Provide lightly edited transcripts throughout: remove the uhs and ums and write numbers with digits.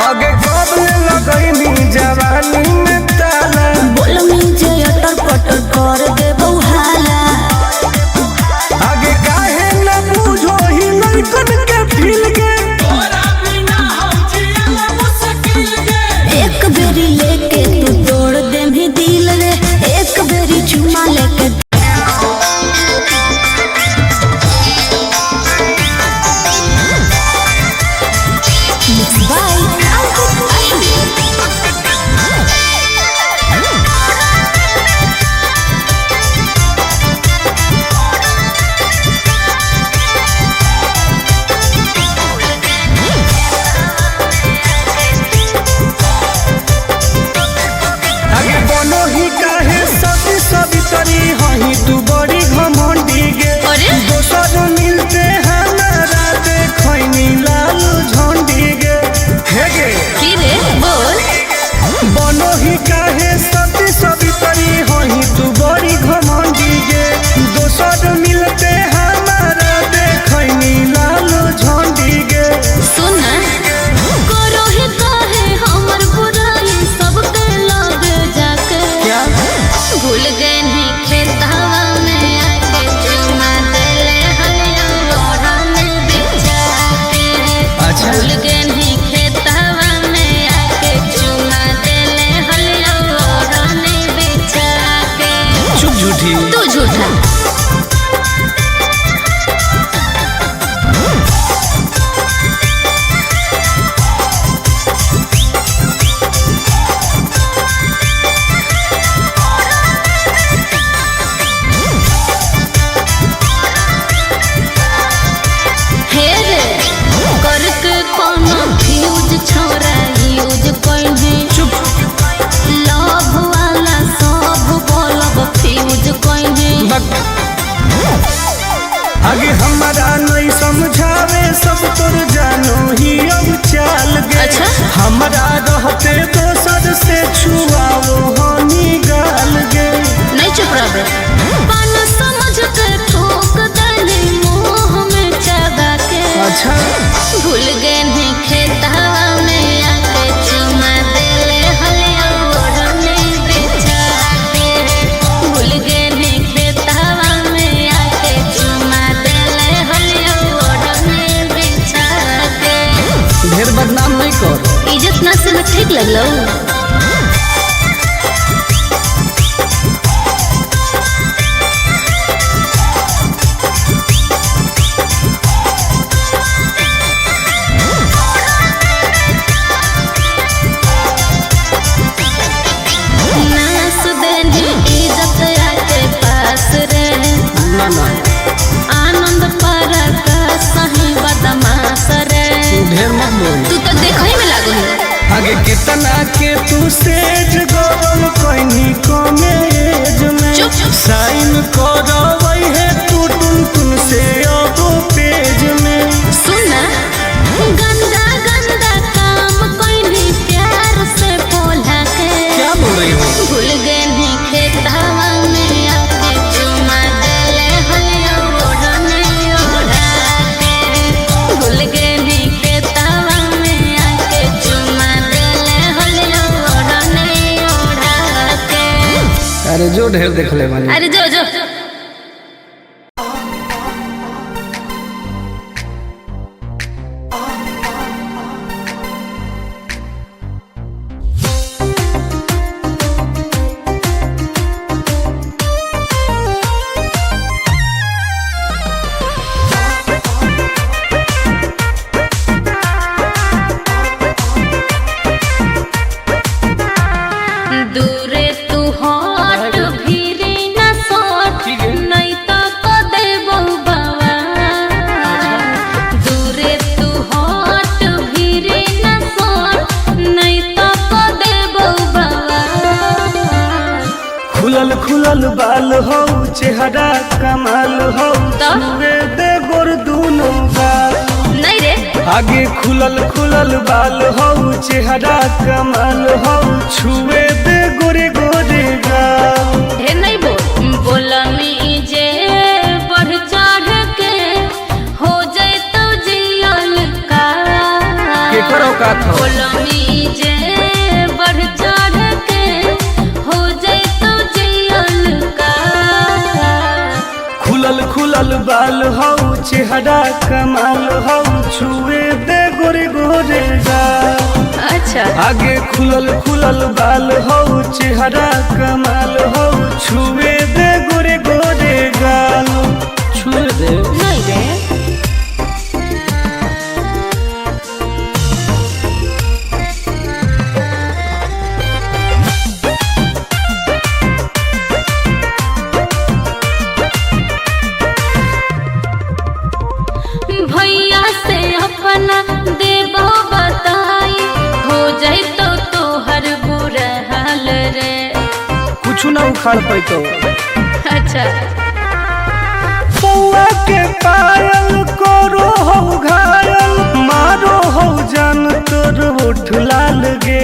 आगे कब ले लगैनी जवानी में ताला। बोलनी जे अटर पटर कर दे हाला। आगे काहे न बूझो ही लड़कन के फील के। एक बेरी लेके तू तोड़ दे भी दिल रे, एक बेरी चुमा लेके। Mixed by Ankit Ahmed. आगे बनो ही काहे सती सवितरी हही तू बड़ी घमंडी गे। अरे? दोसर मिलते हमारा देखैनी लाल झंडी गे। हे गे की रे बोल। बनो ही काहे सती सवितरी हही तू बड़ी घमंडी गे। दोसर मिलते हमारा देखैनी लाल झंडी गे। सुन करो ही काहे हमर बुराई सबके लग जाके। क्या? भूल गए नहीं खेतावा में आके चुमा देले हलिया ओढ़ा में बिछा के। अच्छा। भूल गए नहीं खेतावा में आके चुमा देले हलिया ओढ़ा में बिछा के। चुप झूठी। तू झूठा। हे रे करके कोनो फ्यूज छोरा यूज कइहे। चुप। लव वाला सब बोलब फ्यूज कइहे। बक। आगे हमारा नहीं समझावे सब तोर जानो ही अब चाल गे। अच्छा? हमारा रहते दोसर से छुआओ हनी गाल गे। नहीं चुप रह पान समझ के ठोक दली मुंह में चबा के। अच्छा। भूल गए नहीं खेतावा में आके चुमा देले हलिया ओढ़ने बिछा के। भूल गए नहीं खेतावा में आके चुमा देले हलिया ओढ़ने बिछा के। ढेर बदनाम नहीं कर। इज्जत ना से में ठीक लगलो। नास देनी इज्जत आके पास रे। ना ना। आनंद पारा का सही बदमाश रे। ढेर मत बोल। तू तो देखो ही में लागो है। आगे कितना के तू सेज गोल कोइनी कॉलेज में। चुप। साइन करवई है तू टुन टुन से अब पेज में। सुन ना गंदा गंदा काम कोई नहीं प्यार से बोला के। क्या बोल रही हो? भूल गए नहीं खेतावा में आके चुमा देले हलिया ओढ़ने ओढ़ा के। भूल गए नहीं खेतावा में आके चुमा देले हलिया ओढ़ने ओढ़ा के। अरे जो ढेर देख ले बानी। अरे जो जो। दूरे तू हट भीरे न सट, नहीं तो क देबो बाबा। दूरे तू हट भीरे न सट, नहीं तो क देबो बाबा। खुलल खुलल बाल हो चेहरा कमाल हो तो? छुए दे गोर दूनो गाल। नहीं रे। आगे खुलल खुलल बाल हो चेहरा कमाल हो छुए दे गोरे गोरे गाल। ढेर नहीं बोल बोलनी जे बढ़ चढ़ के हो जाए तो जियल का। के केकर औकात हो? बोलमी जे बढ़ चढ़ के हो जैतो जियल का। खुलल खुलल बाल हौ, चेहरा कमाल हौ, छुए दे गोरे गोरे गा। अच्छा। आगे खुलल खुलल बाल हौ, चेहरा कमाल हौ, छुए दे गोरे गोरे गाल, छुए दे। नहीं रे। भैया से अपना देबो बताई, हो जैतो तोहर बुरा हाल रे। कुछ ना उखाड़ पैतो। अच्छा। पौआ के पायल करो हौ घायल, मारो हौ जान तोर ओठ लाल गे।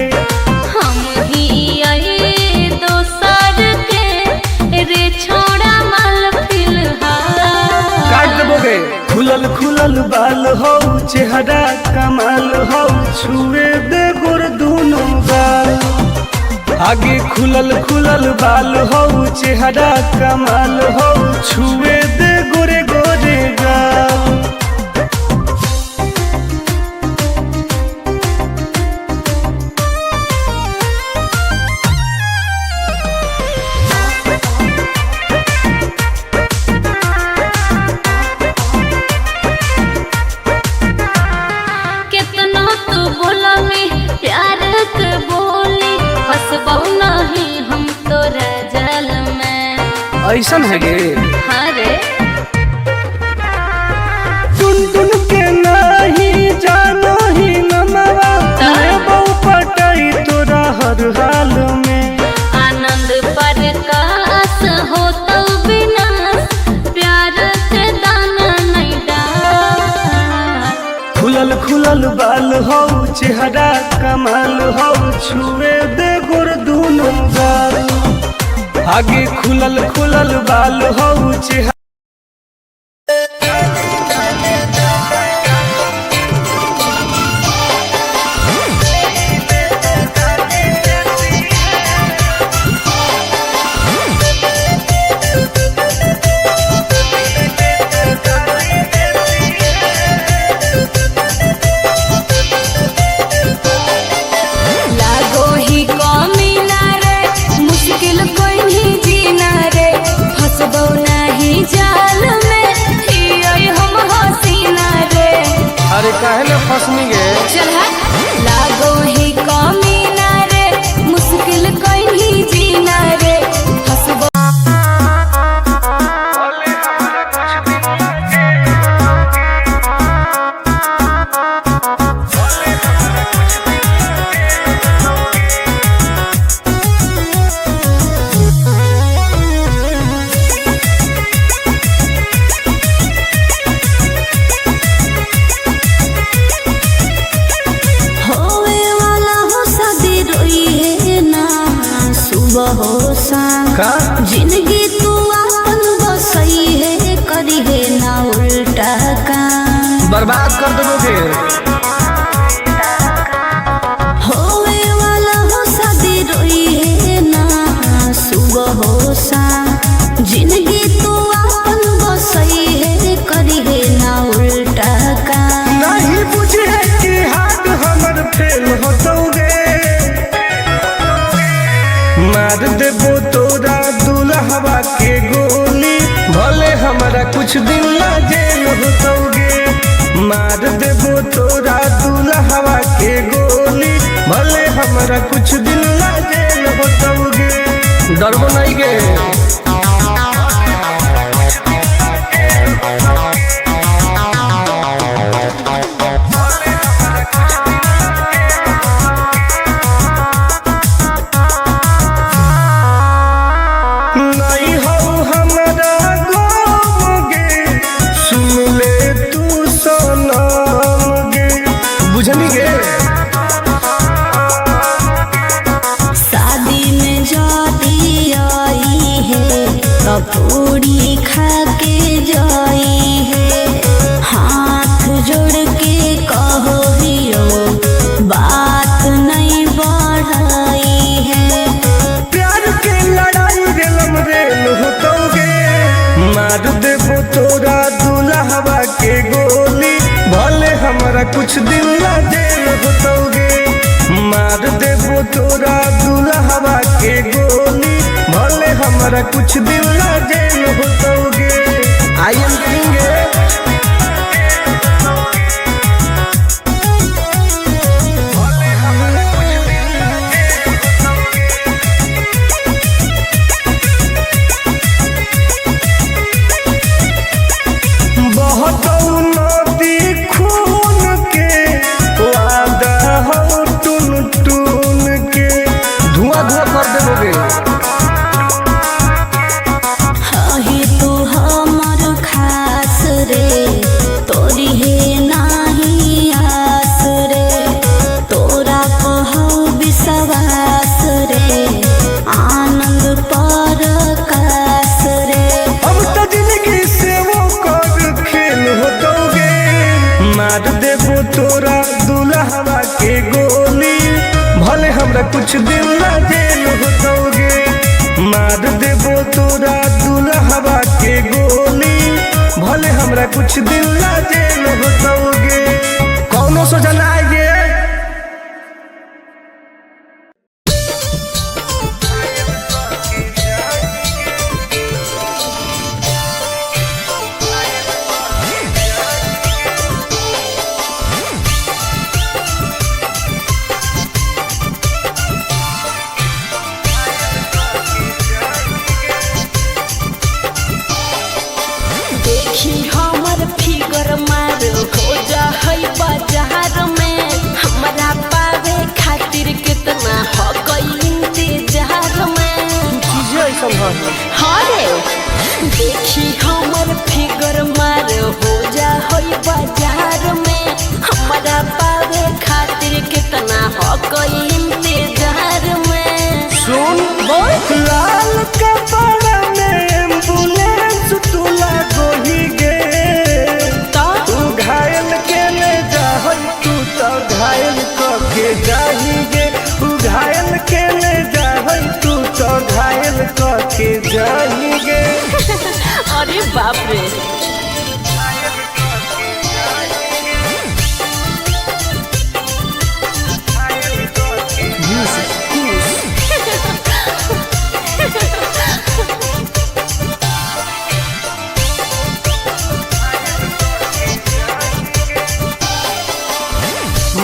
हम ही आई दोसर के रे छोड़ा माल फिलहाल। काट देबोगे। खुलल खुलल बाल हौ, चेहरा कमाल हौ, छुए दे गोर दुनो गाल। आगे खुलल खुलल बाल हौ, चेहरा कमाल हौ, छुए दे गोरे गोरे गाल। केतना तू बोला में प्यार के बोली, फसबौ नहीं हम तोरा जाल में। ऐसन है गे? हाँ रे। टुन टुन के नाही जानो ही नमवा, लेबौ पटाई तोरा हर हाल में। आनंद प्रकाश हो तो विनाश, प्यार के दाना नहीं डाल। खुलल खुलल बाल हौ, चेहरा कमाल हौ, छुए दे गोर दुनो गाल। आगे खुलल खुलल बाल हौ, चेहरा लागो ही कमी ना रे, मुश्किल कोई नहीं जीना रे, फसबो नहीं जाल में हियै हम हसीना रे। अरे काहे ना फसनी गे? चल हट। लागो ही कमी ना रे, मुश्किल कोई नहीं जीना रे, फसबो होवे वाला हो शादी रोई है ना सुबह हो शाम, का? जिंदगी तू अपन बसई है करी है ना उल्टा काम। बर्बाद कर देबोगे। होवे वाला हो शादी रोई है ना सुबह हो शाम, जिंदगी तू अपन बसई है करी है ना उल्टा काम। नहीं बुझे कि हाथ हमर फेल होतौगे, मार देबो तोरा दुल्हवा के गोली, भले हमरा कुछ दिन ला जेल होतौगे। मार देबो तोरा दुल्हवा के गोली, भले हमरा कुछ दिन ला जेल होतौगे। डरबो नहीं गे। नहीं हो हमरा गम गे, सुन ले तू सनम गे, बुझनी गे? शादी में जाती आई है कपूरी खा के जाई है, हाथ जोड़ के कहो हियो हमरा कुछ दिन ला जेल होतौगे। मार देबो तोरा दुल्हवा के गोली, भले हमरा कुछ दिन ला जेल होतौगे। I am king. बहुत नदी खून के वादा हो टून टून के, धुआं धुआं कर देबोगे। हे तू हमर खास रे, तोरी हे नाही आस रे, तोरा कहौ विश्वास रे, आनंद पर कास रे। अब तो जिंदगी से वो कर खेल होतोगे। मार देबो तोरा दुल्हवा के गोली, भले हमरा कुछ दिन ला जेल होतोगे। मार देबो तोरा दुल्हवा के गोली, भले हमरा कुछ दिन ला जेल होतोगे। कौनो सोचा ना आइए। देखी हमर फिगर मार हो जा है बाजार में, हमरा पावे खातिर कितना हो गई इंतजार में। चीजें ऐसा हाँ रे, देखी हमर फिगर मार हो जा है बाजार में, हमरा पावे खातिर कितना हो गई इंतजार में। सुन बोल। लाल कपड़ा में एम्बुलेंस तू लागोही गे, तो तू घायल के ले जाहई तू तो घायल क के जाही गे, तू घायल के ले जाहई तू तो घायल क के जाही गे। अरे बाप रे।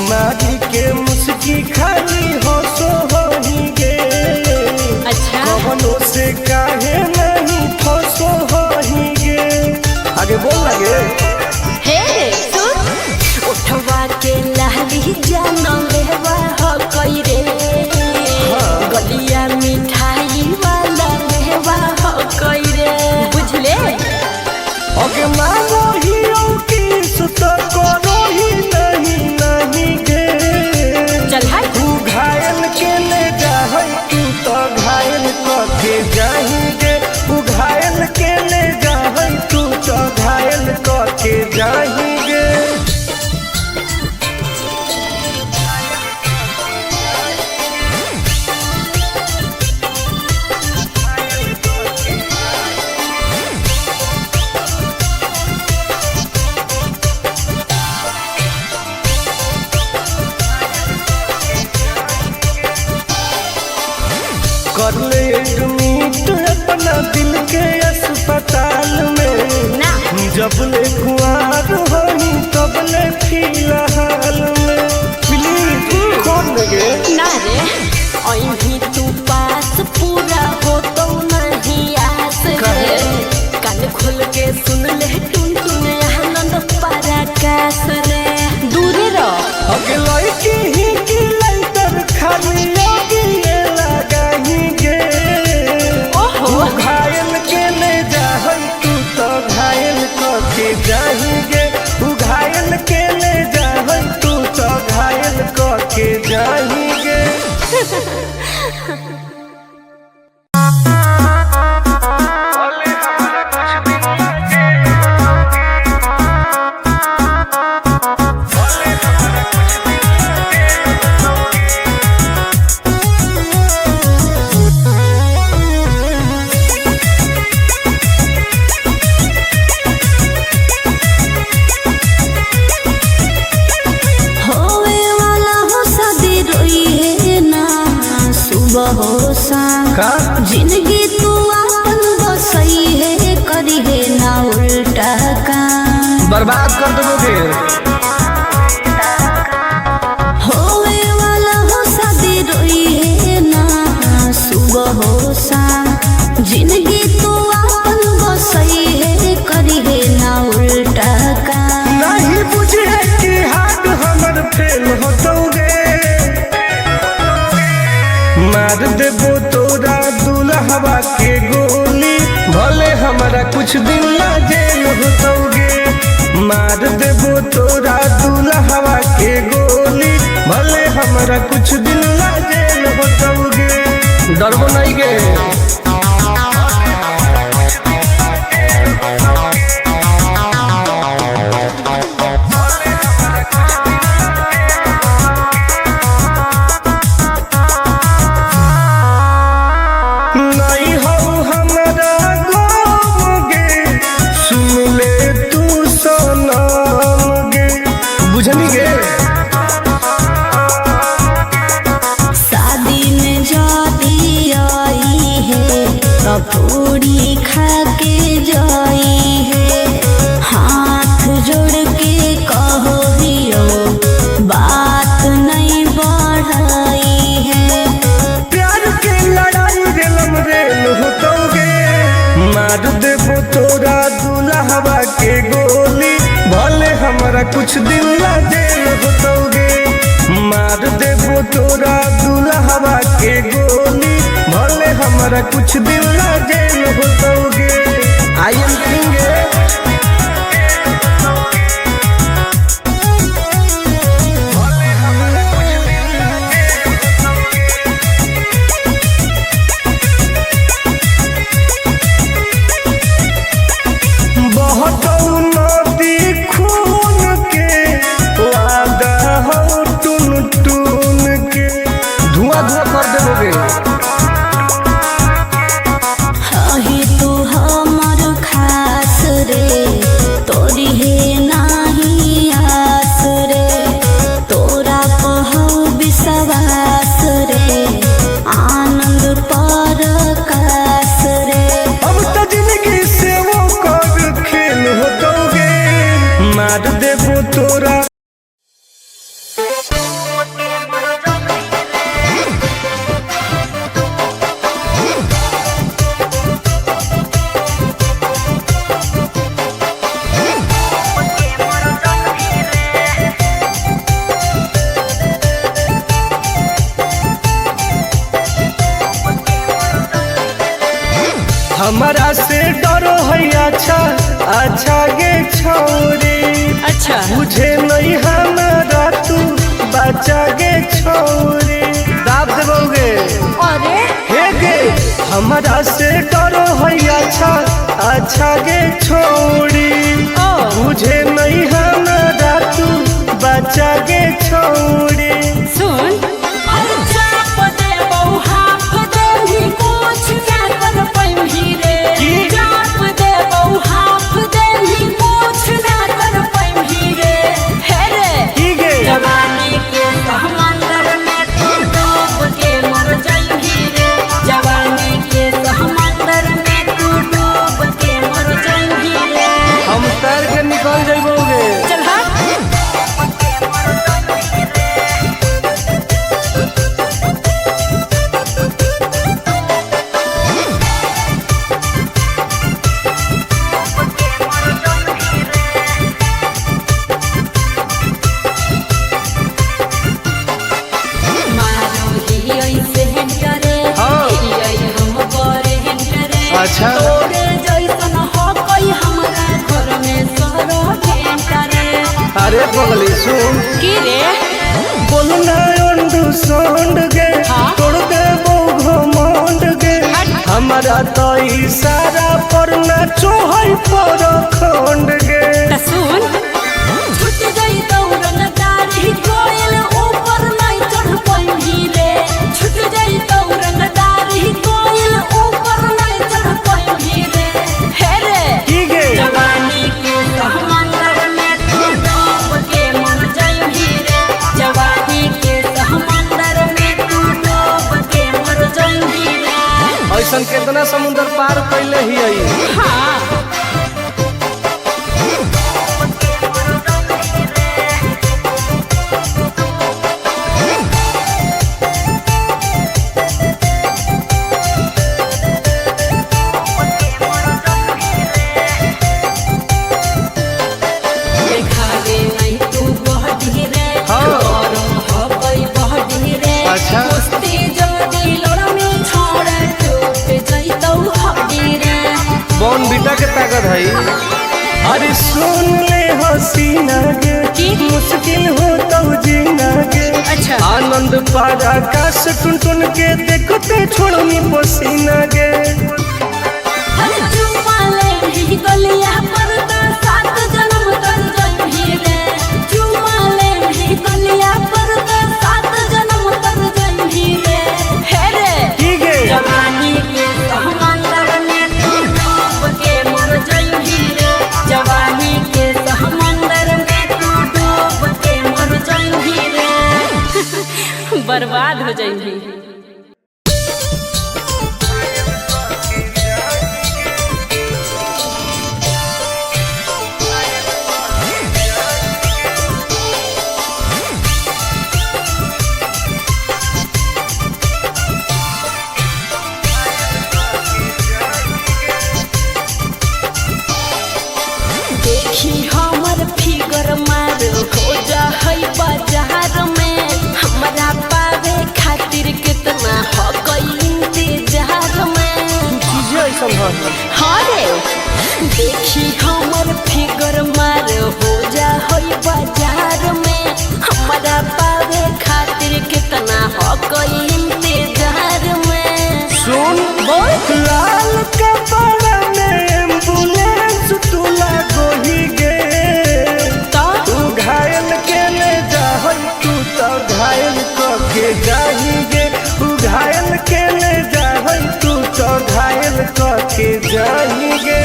मारी के मुस्की खाली हो सो होही गे, अच्छा। कवनो से काहे नहीं फसो होही गे। आगे बोल लगे। हे सुन, उठवा के लाली जान लेवा हो कई रे, गलिया मिठाई वाला लेवा हो कई रे, बुझले। अगे मानो ही की सुत करो ही नहीं नहीं गे, चल हट। तू घायल के ले जाहई तू तो घायल क के जाही गे, तू घायल के ले जाहई तू तो घायल क के जाही गे। कर ले एडमिट अपना दिल के अस्पताल में, ना। जब ले कुआर होही तब ले फिलहाल में। प्लीज खोल लगे। ना रे, अहीं तू पास पूरा हो तो नहीं आस रे, कान खोल के सुन ले टुन टुन आनंद पराकाश रे, दूरे रह। अगे लड़की ही की लाइटर खाली लगी लगाही गे, ओहो। तू घायल के ले जाहई तू तो घायल क के जाही गे, तू घायल के ले जाहई तू तो घायल क के जाही गे। बर्बाद कर देबोगे। होवे वाला हो शादी रोई है ना सुबह हो शाम, जिंदगी तू आपन बसई है करी है ना उल्टा काम। नहीं बुझे कि हाथ हमर फेल होतौगे, मार देबो तोरा दुल्हवा के गोली, भले हमरा कुछ दिन ला जेल होतौगे। मार देबो तोरा दुल्हवा के गोली, भले हमरा कुछ दिन ला जेल होतौगे। डरबो नहीं गे। नहीं हो हमरा गाँव गे, सुन ले तू सनम गे, बुझनी गे। शादी में जाती आई है तो पूरी खा के जाई है, हाथ जोड़ के कहो हियो बात नहीं बढ़ाई है। प्यार के लड़ाई रेलम रेल होतौगे, मार देबो तोरा दुल्हवा के गोली, भले हमरा कुछ दिन ला जेल होतौगे। मार देबो तोरा दुल्हवा के गोली, भले हमरा कुछ दिन ला जेल होतौगे। I am king. बहतौ नदी खून के, वादा हौ टुन टुन के, धुआं धुआं कर देबोगे। अही तू हमर खास रे, तोरी हे नाही आस रे, तोरा कहौ विश्वास रे, आनंद पर कास रे। अब तो जिंदगी से वो कर खेल होतौगे, मार देबो तोरा। हमारा से डरो है अच्छा अच्छा गे छौरी, अच्छा बुझे नहीं हमारा तू बच्चा गे छौरी, दाब देबोगे। अरे हे गे हमारा से डरो है अच्छा अच्छा गे छौरी, ओ। बुझे नहीं हमारा तू बच्चा गे छौरी। सुन की? की गे? जवानी के समंदर में तू डूब के मर जाइबी रे, जवानी के समंदर में तू डूब के मर जाइबी रे। हम तैर के निकल जइबोगे। चल हट। मारो ही ऐसे करे, हाँ। ही हम करे करे। अच्छा। तोरे जैसन हो कोई हमरा घर में सरो करे। अरे पगली सुन, की रे? बोलना अंडू सोंड गे, हाँ? तोड़ देबो घमंड गे, हमारा तो इशारा पर ना चोहई पर खंड गे। त सुन, छूट गई दौड़न दाढ़ी कोयल ऊपर नहीं चढ़ पाइबी रे, छूट गई दौड़न दाढ़ी कोयल ऊपर नहीं चढ़ पाइबी रे। हे रे की गे? जवानी के समंदर में तू डूब के मर जाइबी रे, जवानी के समंदर में तू डूब के मर जाइबी रे। ऐसन केतना समुंदर पार कैले ही आई। हाँ। बबीता के ताकत है। अरे सुन ले हसीना गे, मुश्किल हो तो जीना गे। अच्छा। आनंद पार आकाश टुन टुन के देखते छोड़नी पसीना गे। अरे चुम्मा ले ही गलिया पर तो सात जन्म तर जइही रे। चुम्मा ले ही गलिया पर तो सात जन्म तर जइही रे। हे रे की गे? जवानी के समंदर में तू डूब के मर जइही रे। जवानी के समंदर में तू डूब के मर जइही रे। बर्बाद हो जइही। देखी हमर फिगर मार हो जा है बाजार में। हमरा पावे खातिर कितना हो गई इंतजार में। चीजें ऐसा है। हाँ रे देखी हमर फिगर मार हो जा है बाजार में। हमरा पावे खातिर कितना हो गई इंतजार में। सुन बोल। लाल कपड़ा में एम्बुलेंस तू लागोही गे। तो तू घायल के ले जाहई तू तो घायल क के जाही गे। तू घायल के ले जाहई तू तो घायल क के जाही गे।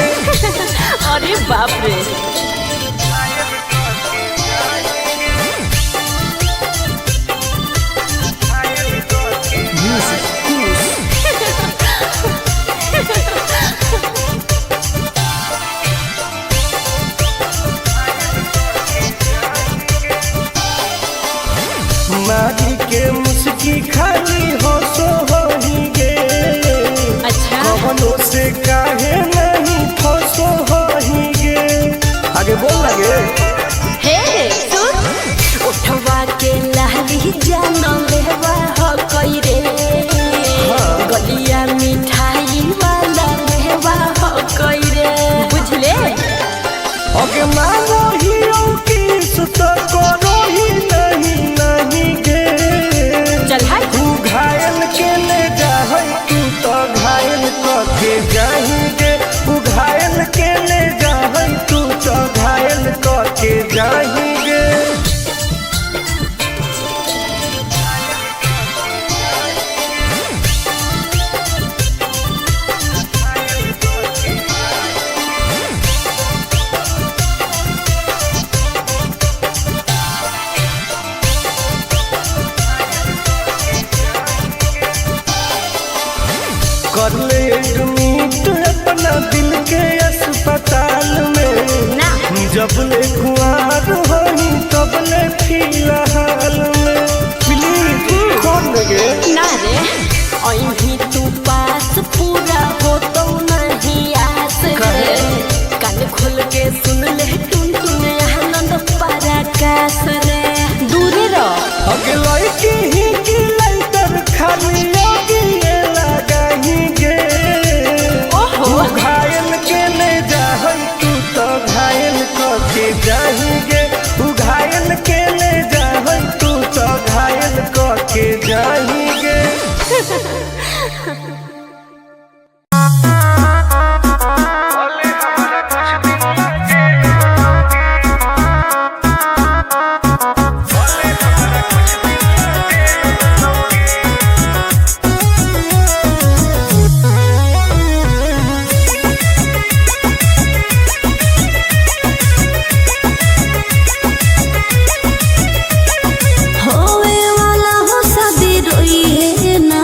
अरे बाप रे। मारी के मुस्की खाली हो सो होही गे। अच्छा। कवनो से काहे नहीं फसो होही गे। आगे बोल लगे। हे सुन उठवा के लाली जानो लेवा हो कई रे। गलिया मिठाई वाला लेवा हो कई रे। बुझले ओके मानो हीरो की सुत करो ही नहीं नहीं गे। चल हट। तू घायल के ले जाहई तू तो घायल क के जाही गे। तू घायल के ले जाहई तू तो घायल क के जाही गे। कर ले एडमिट अपना दिल के अस्पताल में। ना। जब ले कुआर होही तब ले फिलहाल में। प्लीज कौन लगे। ना रे अहीं तू पास पूरा हो तो नहीं आस रे। कान खोल के सुन ले टुन टुन आनंद पराकाश रे। दूरे रह। अगे लड़की ही की लाइटर खाली लगी लगाही गे। ओहो। तू घायल के ले जाहई तू तो घायल क के जाही गे। तू घायल के ले जाहई तू तो घायल क के जाही गे। होवे वाला हो शादी रोई है ना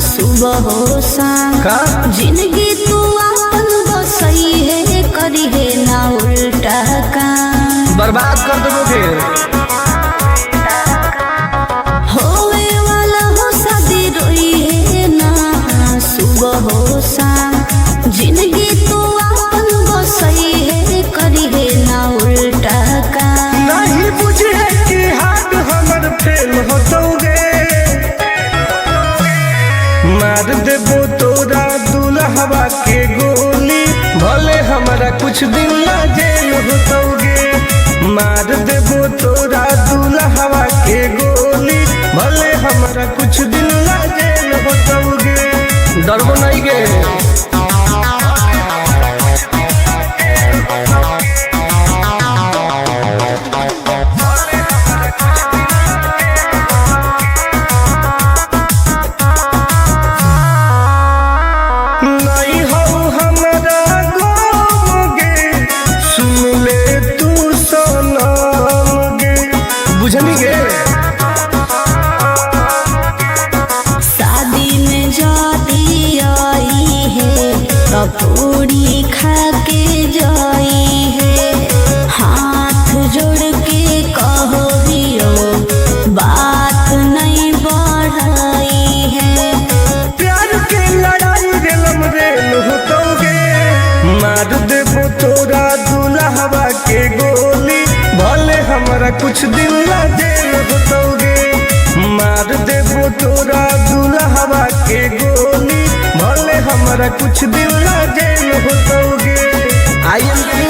सुबह हो शाम। का? जिंदगी तू अपन बसई है करी है ना उल्टा काम। बर्बाद कर देबो फिर। होवे वाला हो शादी रोई है ना सुबह हो शाम। जिंदगी तू अपन बसई है करी है ना उल्टा काम। नहीं बुझे कि हाथ हमर फेल होतौगे। मार देबो तोरा दुल्हवा के गोली भले कुछ दिन ला जेल होतौगे। मार देबो तोरा दुल्हवा के गोली, भले हमरा कुछ दिन ला जेल होतौगे। डरबो नहीं गे। नहीं हो हमरा गम गे, सुन ले तू सनम गे। बुझनी गे? शादी में जाती आई है तो पूरी खा के जाई है, हाथ जोड़ के कहो भी बात नहीं बढ़ाई है। प्यार के लड़ाई रेलम रेल होतौगे। मार देबो तोरा दुल्हवा के गोली, भले हमरा कुछ दिन ला जेल होतौगे। मार देबो तोरा दुल्हवा के गोली, भले हमरा कुछ दिन ला जेल होतौगे। I am king.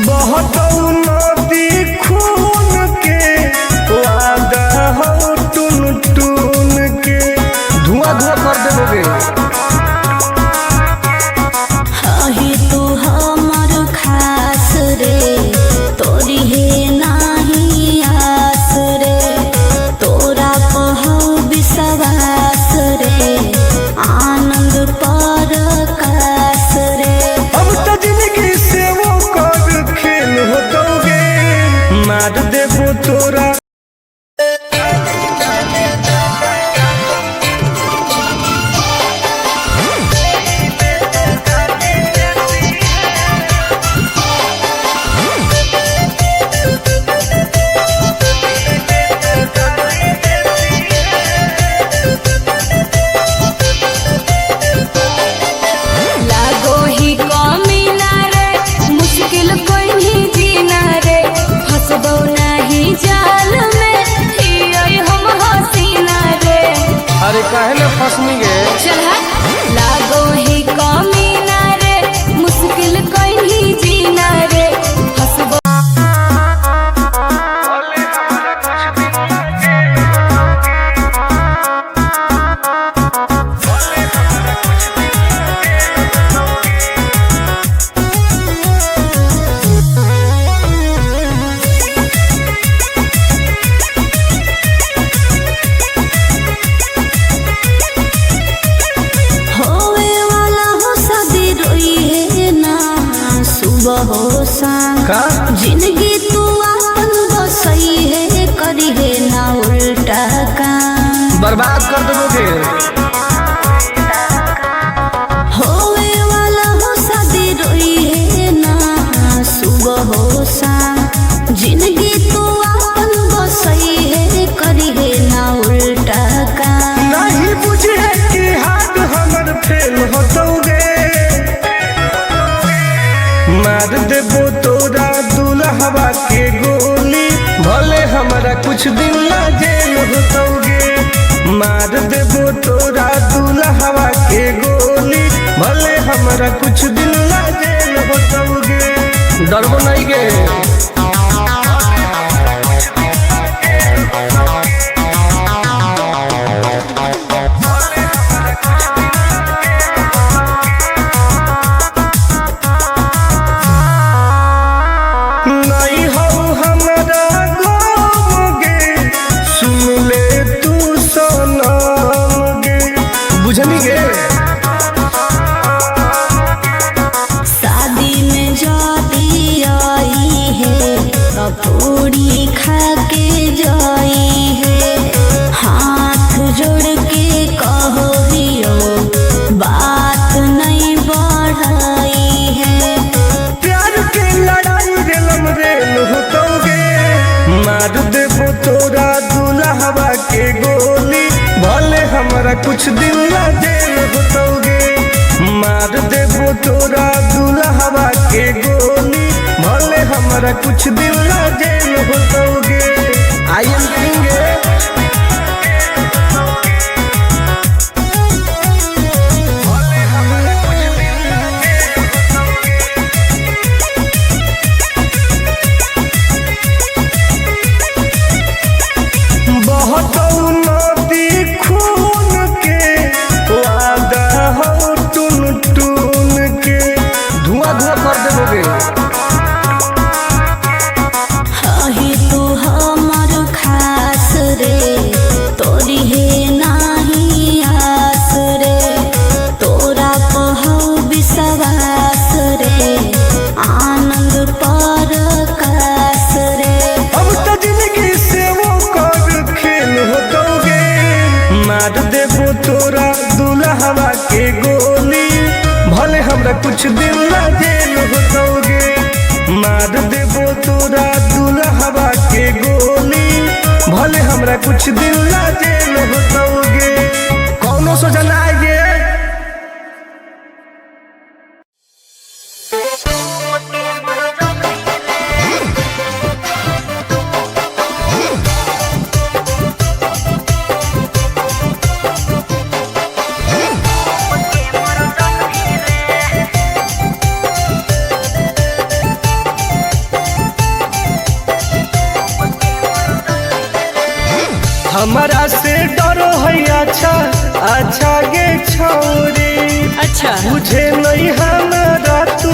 बहुत नदी खून के वादा हो टून टून के, धुआं धुआं कर देबोगे। अही तू हमर खास रे, तोरी हे नाही आस रे, तोरा पहौ विश्वास रे, आनंद पर कास रे। अब तो जिंदगी से वो कर खेल होतौगे। मार देबो तोरा। लागो ही कमी ना रे, मुश्किल कोई नहीं जीना रे, फसबो नहीं जाल में हियै हम हसीना रे। अरे काहे ना फसनी गे? चल हट। लागो ही कमी ना रे, मुश्किल कोई नहीं जीना रे, फसबो होवे वाला हो शादी रोई है ना सुबह हो शाम, का? जिंदगी तू अपन बसई है करी है ना उल्टा काम। बर्बाद कर देबोगे। होवे वाला हो शादी रोई है ना सुबह हो शाम, जिंदगी तू अपन बसई है करी है ना उल्टा काम। नहीं बुझे कि हाथ हमर फेल होतौगे। मार देबो तोरा दुल्हवा के गोली, भले हमरा कुछ दिन ला जेल होतौगे। मार देबो तोरा दुल्हवा के गोली, भले हमरा कुछ दिन ला जेल होतौगे। डरबो नहीं गे। नहीं हो हमरा गम गे, सुन ले तू सनम गे। बुझनी गे? शादी में जाती आई है तो पूरी खा के जाई है, हाथ जोड़ के कहो भी बात नहीं बढ़ाई है। प्यार के लड़ाई रेलम रेल होतौगे। मार देबो तोरा दुल्हवा के गोली, भले हमरा कुछ दिन ला जेल होतौगे। मार देबो तोरा दुल्हवा के गोली। हमारा कुछ दिन ला जेल होतोगे। I am king. बहुत नदी खून के वादा हो टून टून के धुआं धुआं कर देबोगे। अहे तू हमर खास रे, तोरी हे नाही आस रे, तोरा पहौ विश्वास रे, आनंद पर कास रे। अब तो जिंदगी से वो कर खेल होतोगे। मार देबो तोरा दुल्हवा के गोली, भले हमरा कुछ दिन ला जेल होतोगे। मार देबो तोरा दुल्हवा के गोली, भले हमरा कुछ दिन ला जेल होतोगे। कौनो सोचा ना आएगे। हमारा से डरो है अच्छा अच्छा गे छौरी। अच्छा बुझे नहीं हमारा तू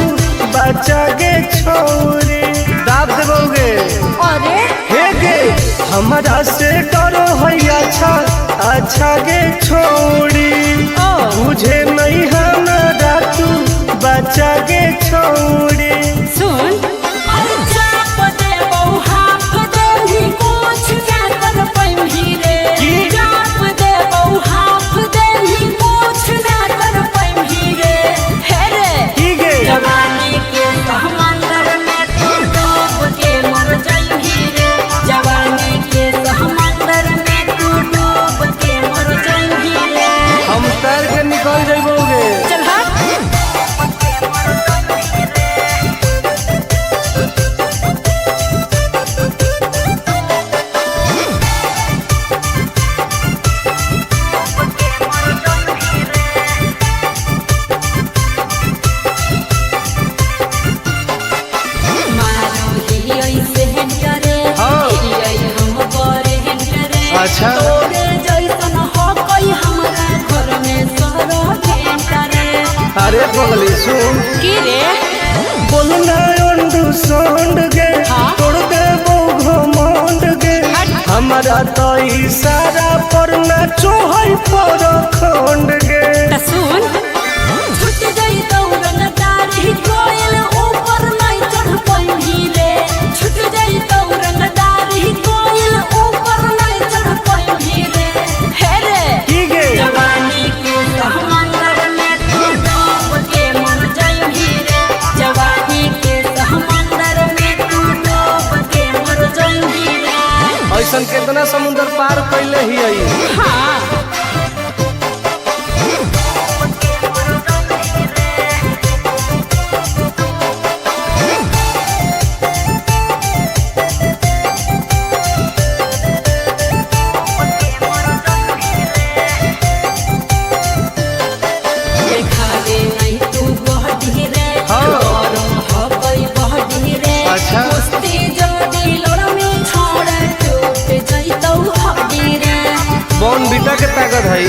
बच्चा गे छौरी। दाब देबोगे। अरे हे गे हमारा से डरो है अच्छा अच्छा गे छौरी। ओ बुझे नहीं हमारा तू बच्चा गे छौरी। सुन की? की गे? जवानी के समंदर में तू डूब के मर जाइबी रे, जवानी के समंदर में तू डूब के मर जाइबी रे। हम तैर के निकल जाबोगे। चल हट। मारो ही ऐसे करे, हाँ। ही हम बरे करे। अच्छा। तोरे जैसन हो कोई हमरा घर में सरो करे। अरे पगली सुन। की रे? बोलना अंडू सोंड गे, हाँ? तोड़ देबो घमंड गे। हमारा तो इशारा पर नाचो है पर खंड गे। त सुन, छूट गई दौड़न दाढ़ी कोयल ऊपर नहीं चढ़ पैही रे। छूट गई दौड़न दाढ़ी कोयल ऊपर नहीं चढ़ पैही रे। हे रे की गे? जवानी के समंदर में तू डूब के मर जाइबी रे, जवानी के समंदर में तू डूब के मर जाइबी रे। ऐसन केतना समुंदर पार कैले ही आई। हाँ देखावे नहीं तू बहडी रे, हाँ। गरम हबई बहडी रे। अच्छा। कुश्ती जदी लड़मी छोड़ टूट जइतौ हड्डी रे। बॉन बीटा के ताकत है।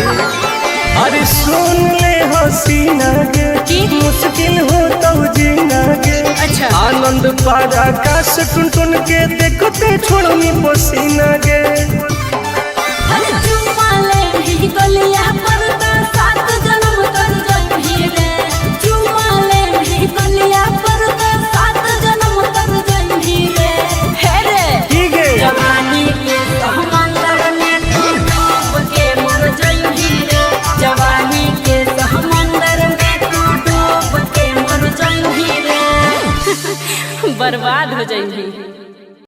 अरे सुन ले हसीना गे, की? मुश्किल हो तो जीना गे। अच्छा। आनंद पार आकाश टुन टुन के देखते छोड़नी पसीना गे। हर चुमा ले ही गलिया पर त सात जन्म तर जइबी रे। चुमा ले ही गलिया पर त सात जन्म तर जइबी रे। हे रे की गे? जवानी के समंदर में तू डूब के मर जाइबी रे, जवानी के समंदर में तू डूब के मर जाइबी रे। बर्बाद हो जाइबी।